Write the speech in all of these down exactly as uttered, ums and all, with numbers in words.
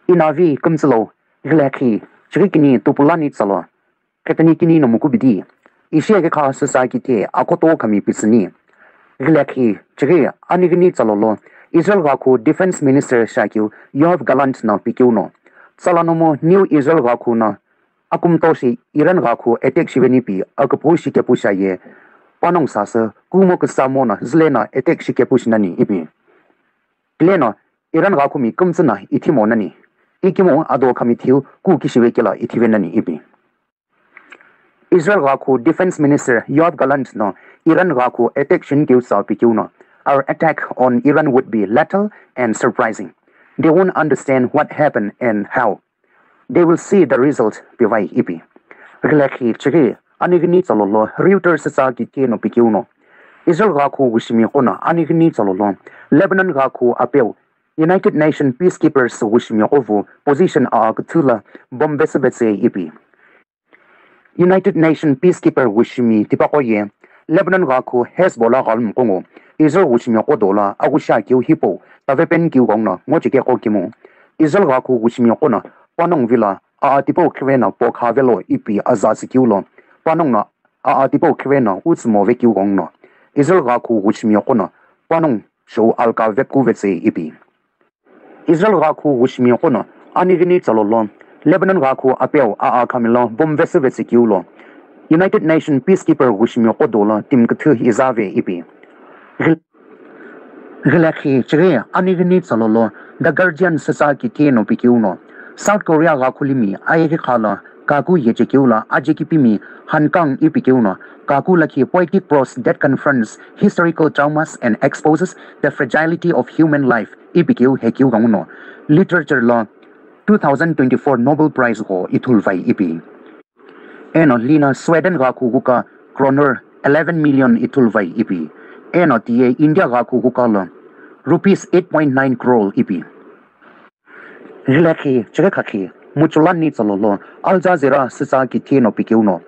Inavi kümtsülo, ghilekhi, chighi kini tupulani tsalo, khetani kini no mukubidi, ishi ake kha sasa kiti akoto kami pitsüni. Ghilekhi, chighi anighini tsalo lo, Israel ghakhu Defense Minister shakeu Yoav Gallant no pikeu no, tsala nomu New Israel ghakhu no, akumto shi Iran ghakhu attack shiveni pi, akupu shikepu shaye, panong sasü, kumo kusamo no, zile no attack shikepu shinani ipi. Kile no, Iran ghakhu mi kümtsü no ithimo nani. Ikimo ado kami thiu ku kishive kela ithive nani ipi. Israel ghakhu Defense Minister Yoav Gallant no Iran ghakhu attack shinikeu sa pikeu no, our attack on Iran would be lethal and surprising. They won't understand what happened and how. They will see the result pivai ipi. Ghilekhi chighi anighini tsalo lo Reuters sa kiti no pikeu no, Israel ghakhu wushimi qo no anighini tsalo lo Lebanon ghakhu apeu United Nation peacekeepers wushimi qo vu position a küthü la bomb vesüvetsü ipi. United Nation peacekeeper wushimi tipaqo ye Lebanon ghakhu Hezbollah ghalumqo ngo Israel wushimi qo dola aghusha keu hipau tavepeni keu gong no ngocheke qo kimu. Israel ghakhu wushimi qo no panong vila a tipau khivena po khavelo ipi aza sikeu lo panong no a tipau khivena utsmo vekeu gong no Israel ghakhu wushimi qo no panong show alka vepku vetsü ipi. Israel ghakhu wushimi qo no anighini tsalo lo Lebanon ghakhu apeu a khamilo bomb vesüvetsü keu lo United Nation peacekeeper wushimi qo dola team küthü izave ipi. Ghilekhi chighi anighini tsalo lo The Guardian sasa kiti no pikeu no South Korea ghakhu limi ayeghi kha lo kaku yechekeu lo ajekipimi Hankang ipikeu no kaku lakhi poetic prose that confronts historical traumas and exposes the fragility of human life ipikeu hekeu ghenguno literature lo two thousand twenty-four Nobel Prize gho ithulvai ipi. Eno lino Sweden ghakhu kuka kronor eleven million ithulvai ipi. Eno tiye India ghakhu kuka lo rupees eight point nine crore ipi. Ghilekhi chighi khakhi muchulani tsalo lo Al Jazeera sisa kithi no pikeu no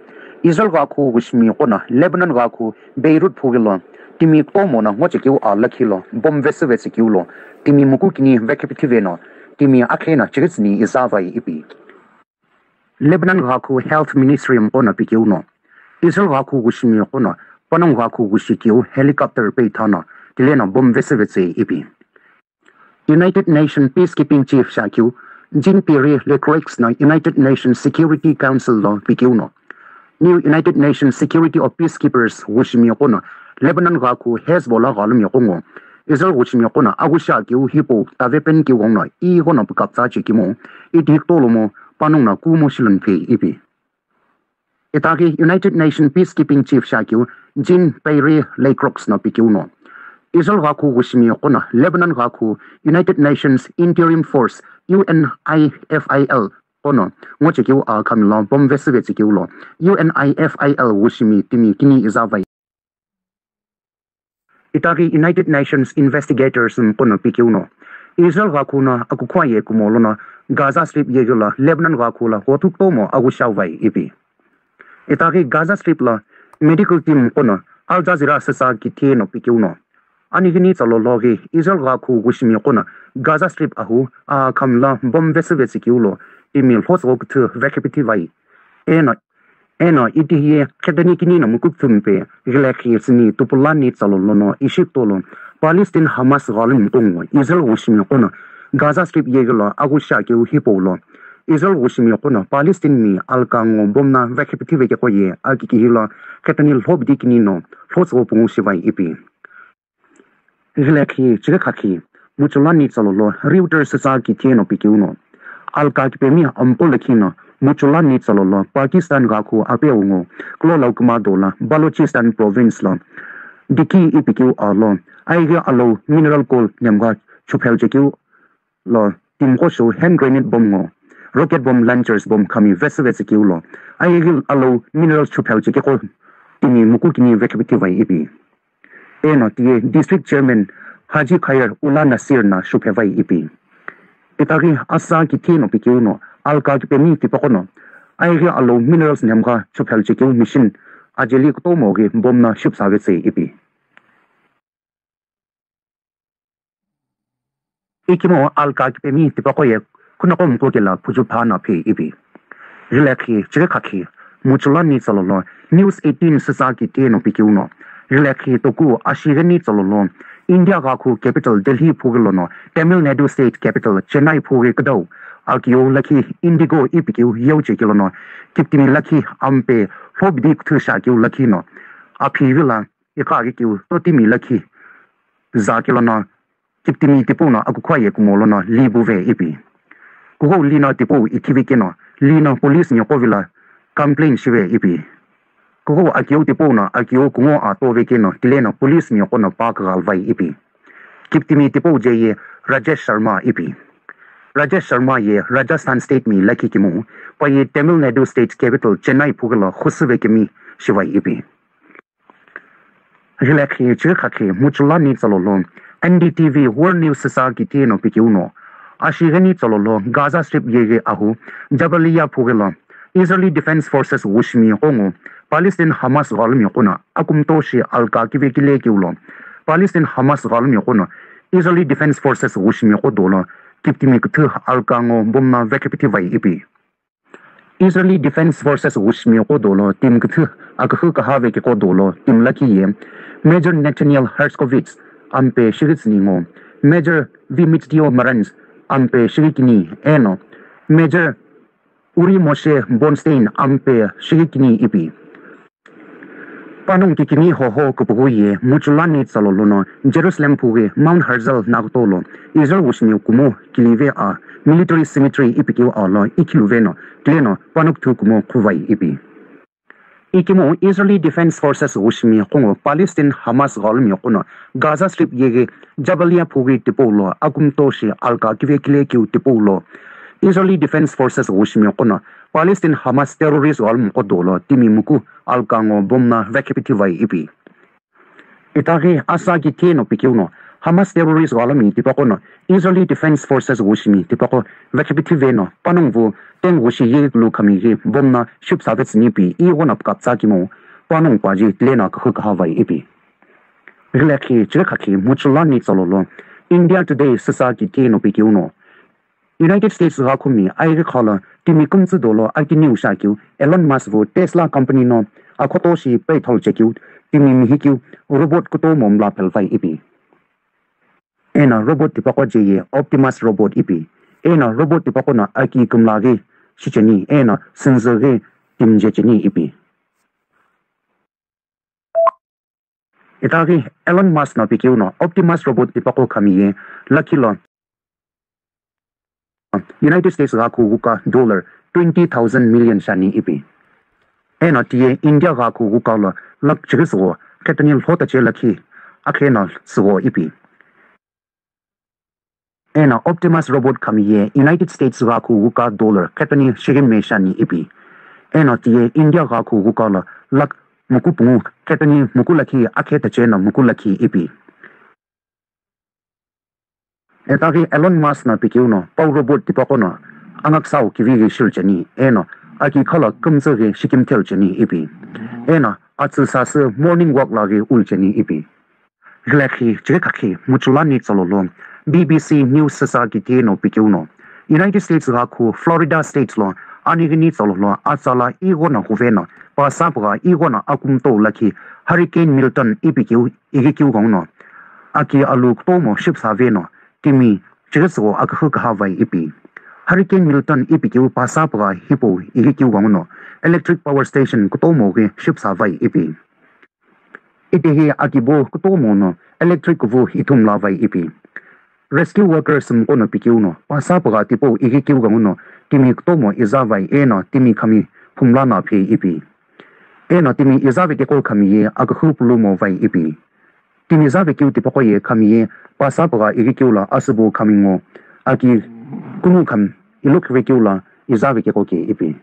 Israel ghakhu wushimi qo no Lebanon ghakhu Beirut phughi lo timi kutomo no ngochekeu a lakhi lo bomb vesüvetsü keu lo timi muku kini vekhipithive no timi akhe no chighi tsüni izavai ipi. Lebanon ghakhu Health Ministry mqo no pikeu no Israel ghakhu wushimi qo no panongu ghakhu wushikeu helicopter peitha no tile no bomb vesüvetsü ipi. United Nations Peacekeeping Chief shakeu Jean-Pierre Lacroix no United Nations Security Council lo pikeu no New United Nations Security of Peacekeepers wushimi qo no Lebanon ghakhu Hezbollah ghalumi qo ngo Israel wushimi qo no aghusha keu hipau tavepeni keu ghenguno ighono pukaptsa chekemu itihikutolomo panongu no kumo shilonphei ipi. Itaghi United Nations Peacekeeping Chief shakeu Jean-Pierre Lacroix no pikeu no Israel ghakhu wushimi qo no Lebanon ghakhu United Nations Interim Force U N I F I L qo no ngochekeu a khamilo bomb vesüvetsü keu lo U N I F I L wushimi timi kini izavai. Itaghi United Nations investigators mqo no pikeu no Israel ghakhu no akukhua ye kumo lono Gaza Strip yeghi lo Lebanon ghakhu lo ghothu kutomo aghusha vai ipi. Itaghi Gaza Strip lo medical team mqo no Al Jazeera sisa kithi no pikeu no anighini tsalo loghi Israel ghakhu wushimi qo no Gaza Strip ahu a khamilo bomb vesüvetsü keu lo timi lhotsügho küthü vekhipithive eno eno itihiye khedeni kini no muku küthü mpe ghilekhi tsüni tupulani tsalo lono ishi kutolo Palestine Hamas ghalumi qo ngo Israel wushimi qo no Gaza Strip yeghi lo aghusha keu hipau lo Israel wushimi qo no Palestine mi alka ngo bomb no vekhipithive keqo ye akikihi lo khedeni lhobidi kini no lhotsügho pungu shivai ipi. Ghilekhi chighi khakhi muchulani tsalo lo Reuters sisa kithi no pikeu no alka kipemi amqo lakhi no muchulani tsalo lo Pakistan ghakhu apeu ngo kulo lo kümado lo Balochistan province lo Dikki ipikeu a lo ayeghi alou mineral coal nemgha chuphel chekeu lo timiqo shou hand grenade bomb ngo rocket bomb launchers bomb khami vesüvetsü keu lo ayeghi alou minerals chuphel chekeqo timi muku kini vekhipithive ipi. Eno tiye District Chairman Haji Khair Ullah Nasir no shuphevai ipi. Itaghi asa kithi no pikeu no alka kipemi tipaqo no ayeghi alou minerals nemgha chuphel chekeu machine ajeli kutomo ghi bomb no shupsavetsü ipi. Ikemu alka kipemi tipaqo ye Khunoqo mqo kela phuju phana phe ipi. Rilekhi, chirikakhi, muchulani tsalolo, News eighteen süsa kiti no pikeu no. Rilekhi toku ashigheni tsalolo, India ghakhu capital Delhi phughi lono, Tamil Nadu state capital Chennai phughi kudau. Akeu lakhi Indigo ipikeu yauche kilono, kiptimi lakhi ampe, lhobidi kuthu shakeu lakhi no. Aphi vila, iqa aghi keu, totimi lakhi. Za kilono, kiptimi tipau no akukhua ye kumo lono li buve ipi. Kughou li no tipau ithive keno, li no police miqo vila complain shive ipi. Kughou akeu tipau no akeu kungo atove keno, tile no police miqo no pa kaghalvai ipi. Kiptimi tipau je ye Rajesh Sharma ipi. Rajesh Sharma ye Rajasthan state mi lakhi kimu, pa ye Tamil Nadu state capital Chennai phugilo khusuve kemi shivai ipi. Rilekhi, chirikakhi, muchulani tsalolo, N D T V World News süsa kiti no pikeu no. Ashigheni tsalolo, Gaza Strip yeghi ahu, Jabalia phughi lo, Israeli Defense Forces wushimi qo ngo, Palestine Hamas ghalumi qo no, akumto shi alka kive kile keu lo. Palestine Hamas ghalumi qo no, Israeli Defense Forces wushimi qo dolo, kiptimi kuthu alka ngo bomna vekipiti vai ipi. Israeli Defense Forces wushimi qo dolo, team kuthu akühü kahave keko dolo, team lakhi ye, Major Nathaniel Herskovits, ampe shighi tsüni ngo, Major Vimitio Marans, ampe shighi kini, eno, Major Uri Moshe Bornstein, ampe shighi kini ipi. Panongu kikini hoho kupughu ye muchulani tsalolo no Jerusalem phughi Mount Herzl nakuto lo Israel wushimi kumo kilive a military cemetery ipikeu a lo ikhiluve no tile no panongu kuthu kumo khuvai ipi. Ikemu Israeli Defense Forces wushimi qo ngo Palestine Hamas ghalumi qo no Gaza Strip yeghi Jabalia phughi tipau lo akumto shi alka kive kile keu tipau lo Israeli Defense Forces wushimi qo no Palestine Hamas terrorist ghalumi qo dolo timi muku alka ngo bomna vekipiti vai ipi. Itaghi asa kiti no pikeu no Hamas terrorist ghalumi tipaqo no Israeli Defense Forces wushimi tipaqo vekipiti ve no panongu vu teng wushi yeghi kulu khami ghi bomna shipsa vetsüni ipi ighono pkaptsa kimo panongu paji tile no akühü kahava ipi. Rilekhi, chirikakhi, muchulani tsalolo, India Today süsa kiti no pikeu no. United States ghakhumi aighi khala timi kümtsü dolo akiniu shakeu Elon Musk vu Tesla company no akhoto shi petrol chekeu timi mihikeu robot kutomo mla phelvai ipi. Eno robot tipaqo je ye Optimus robot ipi. Eno robot tipaqo no aki kümla ghi shicheni, eno sünzü ghi timje cheni ipi. Itaghi Elon Musk no pikeu no Optimus robot tipaqo khami ye lakhi lo United States ghakhu ghuka dollar twenty thousand million shani ipi. Eno tiye India ghakhu ghuka lo lakh chighi sügho khetoni lhota che lakhi akhe no sügho ipi. Eno Optimus robot khami ye United States ghakhu ghuka dollar khetoni shighi me shani ipi. Eno tiye India ghakhu ghuka lo lakh muku pungu khetoni muku lakhi akhe tache no muku lakhi ipi. Itaghi Elon Musk no pikeu no pau robot tipaqo no angaksau kivi ghi shilu cheni eno aki khala kümtsü ghi shikimthelu cheni ipi. Eno atsü sasü morning walk la ghi ulu cheni ipi. Rilekhi, chirikakhi, muchulani tsalolo, B B C News süsa kiti no pikeu no. United States ghakhu Florida State lo anighini tsalolo atsala ighono huve no pasapgha ighono akumto lakhi Hurricane Milton ipikeu ighikeu ghenguno. Aki alu kutomo shipsa ve no timi chighi sügho akühü kahava ipi. Hurricane Milton ipikeu pasapgha hipau ighikeu ghenguno electric power station kutomo ghi shipsa vai ipi. Itehi akibo kutomo no electric kuvu ithumla vai ipi. Rescue workers mqo no pikeu no pasapgha tipau ighikeu ghenguno timi kutomo iza vai eno timi khami phumla na phe ipi. Eno timi iza vekeko khami ye akühü pulumo vai ipi. Timi iza vekeu tipaqo ye khami ye pasapgha ighikeu lo asübo khami ngo aki kunu khami ilukhi vekeu lo iza vekeko ke ipi.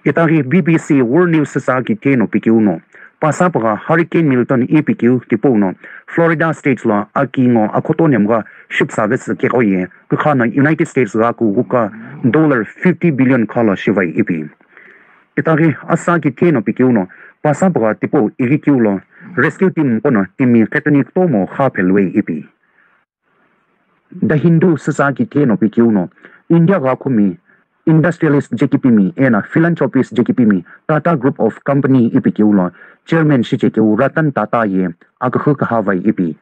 Itaghi B B C World News süsa kiti no pikeu no, pasapgha Hurricane Milton ipikeu tipau no, Florida State lo aki ngo akhoto nemgha shipsa vetsü keko ye, kukha no United States ghakhu ghuka dollar fifty billion khala shivai ipi. Itaghi asa kiti no pikeu no, pasapgha tipau ighikeu lo, rescue team mqo no timi khetoni kutomo kha phelwe ipi. The Hindu süsa kiti no pikeu no, India ghakhumi industrialist jekipimi eno philanthropist jekipimi Tata Group of Company ipikeu lo chairman shichekeu Ratan Tata ye aküxü kühavai ipi.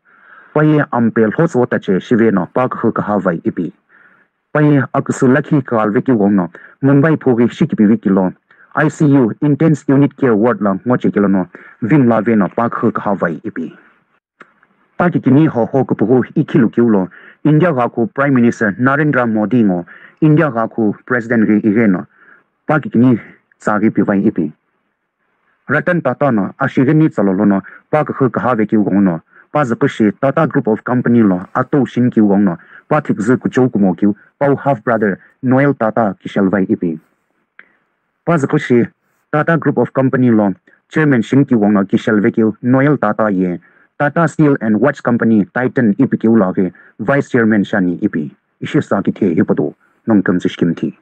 Paye ampe lhotsü otache shiveno pa küxü kühavai ipi. Paye aküsü lakhi kaghalvekeu ghenguno Mumbai phughi shikipivi kilo I C U intense unit care ward lo ngochekelo no vimla veno pa küxü kühavai ipi. Pakikini hoho küpüghü ikhilukeu lo India ghakhu Prime Minister Narendra Modi ngo India ghakhu President ghi igheno pakikini tsaghi pivai ipi. Ratan Tata no ashighini tsalo lono pa küxü kühavekeu ghenguno pa züqüshi Tata Group of Company lo atou shinikeu ghenguno pa thiküzü kuchou kumokeu pau half brother Noel Tata kishelvai ipi. Pa züqüshi Tata Group of Company lo chairman shinikeu ghenguno kishelvekeu Noel Tata ye Tata Steel and Watch Company Titan ipikeu lo ghi vice chairman shiani ipi. Ishi sa kithe hipau do nongu kümtsü shikimthi.